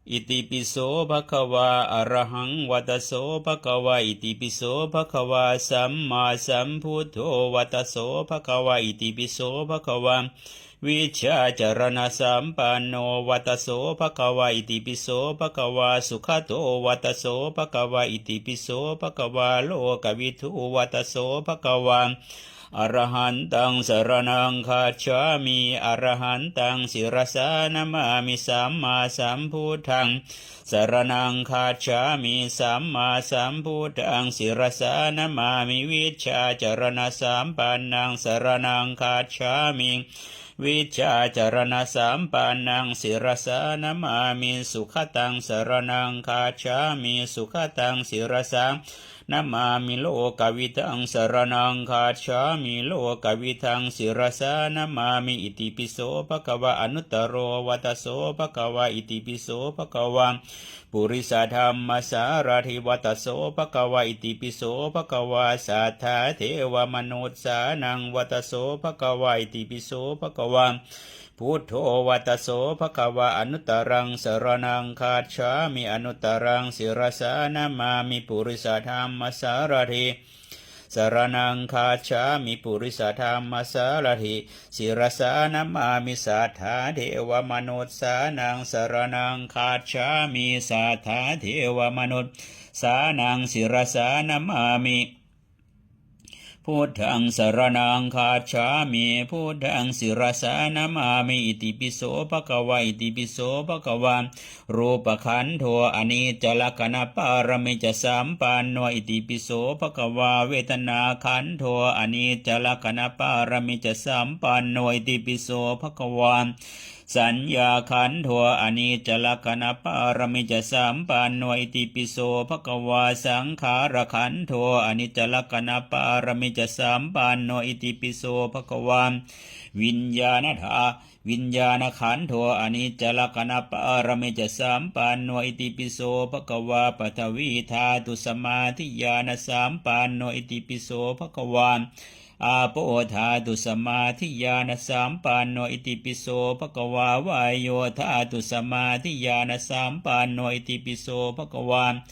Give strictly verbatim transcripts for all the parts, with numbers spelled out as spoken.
Itipi so bhagavā arahaṃ vata so bhagavā. Itipi so bhagavā sammāsambuddho vata so bhagavā. Itipi so bhagavā vijjācaraṇasampanno vata so bhagavā. Itipi so bhagavā sugato vata so bhagavā. Itipi so bhagavā lokavidū vata so bhagavā. Arahantaṃ saraṇaṃ gacchāmi. Arahantaṃ sirasā namāmi. Sammāsambuddhaṃ saraṇaṃ gacchāmi. Sammāsambuddhaṃ sirasā namāmi. Vijjācaraṇasampannaṃ saraṇaṃ gacchāmi. Vijjācaraṇasampannaṃ sirasā namāmi. Sugataṃ saraṇaṃ gacchāmi. Sugataṃ sirasā namāmi. Lokavidaṃ saraṇaṃ gacchāmi. Lokavidaṃ sirasā namāmi. Itipi so bhagavā anuttaro vata so bhagavā. Itipi so bhagavā purisadammasārathi vata so bhagavā. Itipi so bhagavā satthā devamanussānaṃ vata so bhagavā. Itipi so bhagavā buddho vata so bhagavā. Anuttaraṃ saraṇaṃ gacchāmi. Anuttaraṃ sirasā namāmi. Purisadammasārathi saraṇaṃ gacchāmi. Purisadammasārathi sirasā namāmi. Satthā devamanussānaṃ saraṇaṃ gacchāmi. Satthā devamanussānaṃ sirasā namāmi. Buddhaṃ saraṇaṃ gacchāmi. Buddhaṃ sirasā namāmi. Itipi so bhagavā. Itipi so bhagavā rūpakhandho aniccalakkhaṇapāramī ca sampanno. Itipi so bhagavā vedanākhandho aniccalakkhaṇapāramī ca sampanno. Itipi so bhagavā saññākhandho aniccalakkhaṇapāramī ca sampanno. Itipi so bhagavā saṅkhārakhandho aniccalakkhaṇapāramī ca sampanno. Itipi so bhagavā viññāṇadhā viññāṇakhandho aniccalakkhaṇapāramī ca sampanno. Itipi so bhagavā paṭhavīdhātusamādhiñāṇasampanno. Itipi so bhagavā āpodhātusamādhiñāṇasampanno. Itipi so bhagavā vāyodhātusamādhiñāṇasampanno. Itipi so bhagavā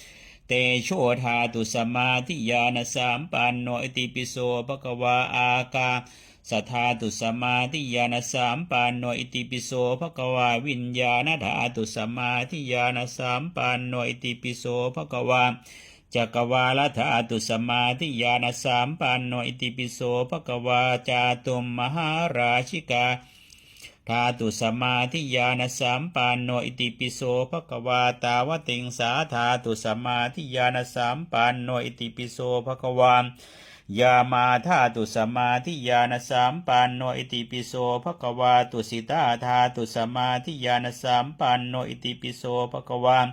tejodhātusamādhiñāṇasampanno. Itipi so bhagavā ākāsadhātusamādhiñāṇasampanno. Itipi so bhagavā viññāṇadhātusamādhiñāṇasampanno. Itipi so bhagavā cakkavāḷadhātusamādhiñāṇasampanno. Itipi so bhagavā cātummahārājikā dhātusamādhiñāṇasampanno. Itipi so bhagavā tāvatiṃsādhātusamādhiñāṇasampanno. Itipi so bhagavā yāmādhātusamādhiñāṇasampanno. Itipi so bhagavā tusitādhātusamādhiñāṇasampanno. Itipi so bhagavā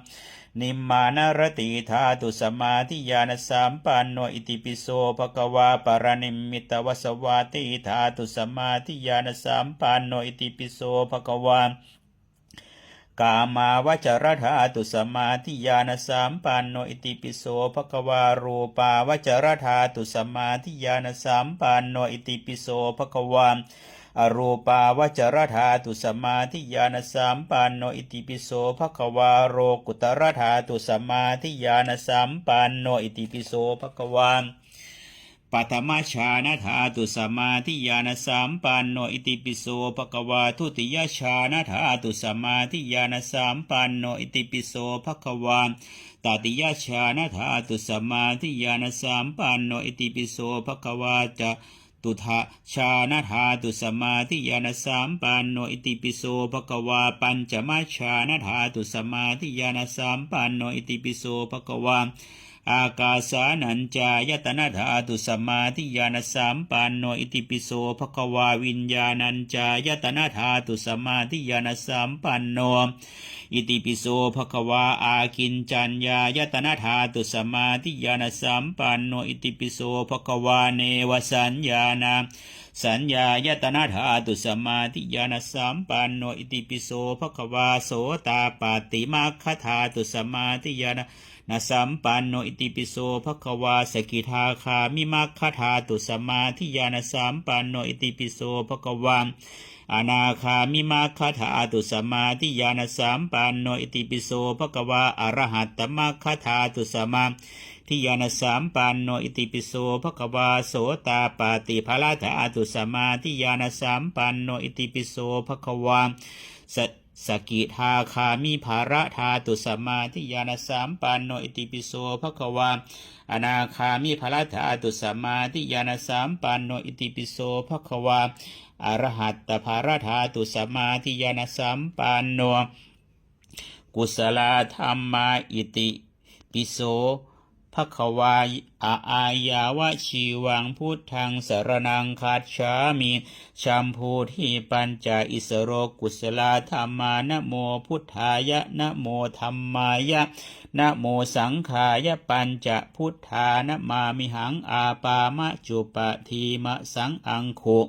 nimmānaratidhātusamādhiñāṇasampanno. Itipi so bhagavā paranimmitavasavattidhātusamādhiñāṇasampanno. Itipi so bhagavā kāmāvacaradhātusamādhiñāṇasampanno. Itipi so bhagavā rūpāvacaradhātusamādhiñāṇasampanno. Itipi so bhagavā arūpāvacaradhātusamādhiñāṇasampanno. Itipi so bhagavā lokuttaradhātusamādhiñāṇasampanno. Itipi so bhagavā paṭhamajhānadhātusamādhiñāṇasampanno. Itipi so bhagavā dutiyajhānadhātusamādhiñāṇasampanno. Itipi so bhagavā tatiyajhānadhātusamādhiñāṇasampanno. Itipi so bhagavā ca tujajhānadhātusamādhiñāṇasampanno. Itipi so bhagavā pañcamajhānadhātusamādhiñāṇasampanno. Itipi so bhagavā ākāsānañcāyatanadhātusamādhiñāṇasampanno. Itipi so bhagavā viññāṇañcāyatanadhātusamādhiñāṇasampanno. Itipi so bhagavā ākiñcaññāyatanadhātusamādhiñāṇasampanno. Itipi so bhagavā nevasaññānā saññāyatanadhātu samādhiñāṇasampanno. Itipi so bhagavā sotāpattimaggadhātusamādhiñāṇasampanno. Itipi so bhagavā sakidāgāmimaggadhātusamādhiñāṇasampanno. Itipi so bhagavā anāgāmimaggadhātu samādhiñāṇasampanno. Itipi so bhagavā arahattamaggadhātu samādhiñāṇasampanno. Itipi so bhagavā sotāpattibaladhātu samādhiñāṇasampanno. Itipi so bhagavā sa- sakidāgāmiphaladhātu samādhiñāṇasampanno. Itipi so bhagavā anāgāmiphaladhātu samādhiñāṇasampanno. Itipi so bhagavā arahattaphaladhātu samādhiñāṇasampanno. Kusalā dhammā. Itipi so bhagavā a- āyāvajīvaṃ buddhaṃ saraṇaṃ gacchāmi. Jambūdīpañca issaro kusalā dhammā. Namo buddhāya, namo dhammāya, namo saṅghāya. Pañca buddhā namāmihaṃ. Ā pā ma cu pa dī ma saṃ aṃ khu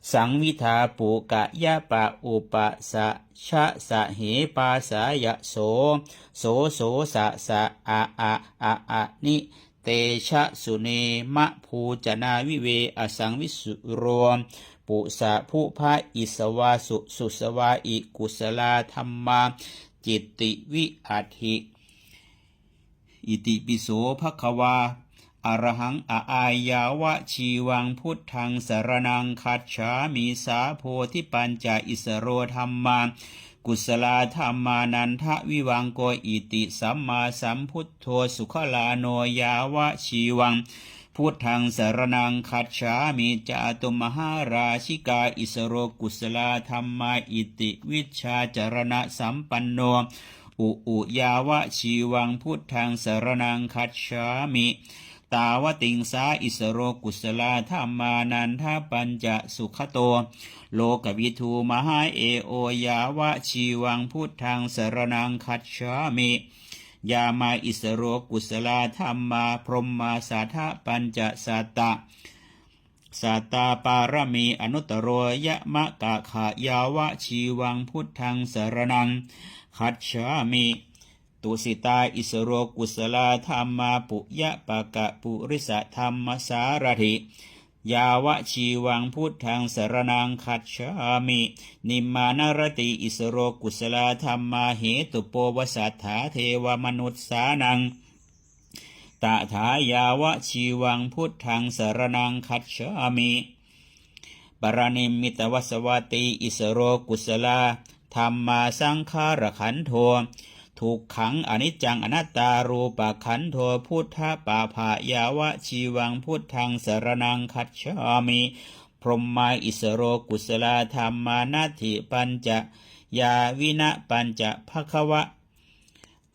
saṃ vi dhā pu ka ya pa u pa sa cha sa he pā sā ya so so so sa sa a a a a ni te ja su ne ma bhū ca nā vi ve asaṃ vi su ro pu sa bhu bha i svā su su svā i. Kusalā dhammā citti vi atthi. Itipi so bhagavā arahaṃ a- āyāvajīvaṃ buddhaṃ saraṇaṃ gacchāmi. Sā bodhipañca issaro dhammā kusalā dhammā nandavivaṅko iti sammāsambuddho sugalāno yāvajīvaṃ buddhaṃ saraṇaṃ gacchāmi. Cātumahārājikā issaro kusalā dhammā iti vijjācaraṇasampanno u u yāvajīvaṃ buddhaṃ saraṇaṃ gacchāmi. Tāvatiṃsā issaro kusalā dhammā nandapañca sugato lokavidū mahā e o yāvajīvaṃ buddhaṃ saraṇaṃ gacchāmi. Yāmā issaro kusalā dhammā brahmā sadda pañca satta sattā pāramī anuttaro yamakakha yāvajīvaṃ buddhaṃ saraṇaṃ gacchāmi. Tusitā issaro kusalā dhammā puyapaka purisadammasārathi yāvajīvaṃ buddhaṃ saraṇaṃ gacchāmi. Nimmānaratī issaro kusalā dhammā hetupova satthā devamanussānaṃ tathā yāvajīvaṃ buddhaṃ saraṇaṃ gacchāmi. Paranimmitavasavattī issaro kusalā dhammā saṅkhārakkhandho dukkhaṃ aniccaṃ anattā rūpakkhandho buddhapāpha yāvajīvaṃ buddhaṃ saraṇaṃ gacchāmi. Brahmā issaro kusalā dhammā natthi pañca yā vina pañca bhagava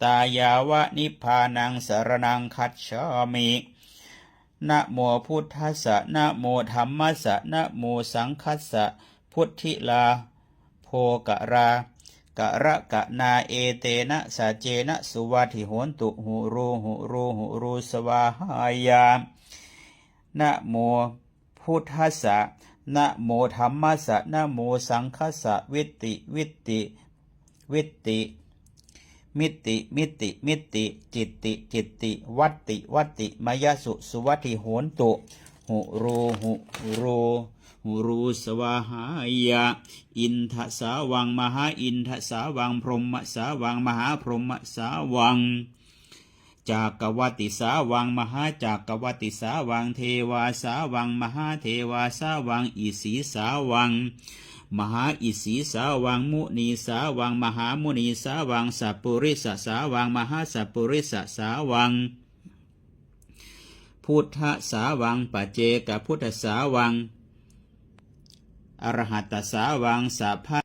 tā yāva nibbānaṃ saraṇaṃ gacchāmi. Namo buddhassa, namo dhammassa, namo saṅghassa. Buddhilā bhokarā karakanā etena saccena suvatthi hontu. Huru huru huru svāhāya. Namo buddhassa, namo dhammassa, namo saṅghassa. Vitti vitti vitti. Mitti mitti mitti. Citti citti. Vatti vatti. Mayasu suvatthi hontu. Huru huru huru svāhāya. Indasāvaṃ mahāindasāvaṃ brahmasāvaṃ mahābrahmasāvaṃ cakkavattisāvaṃ mahācakkavattisāvaṃ devāsāvaṃ mahādevāsāvaṃ isīsāvaṃ mahāisīsāvaṃ munīsāvaṃ mahāmunīsāvaṃ sappurisasāvaṃ mahāsappurisasāvaṃ buddhasāvaṃ paccekabuddhasāvaṃ arahattasāvaṃ sabba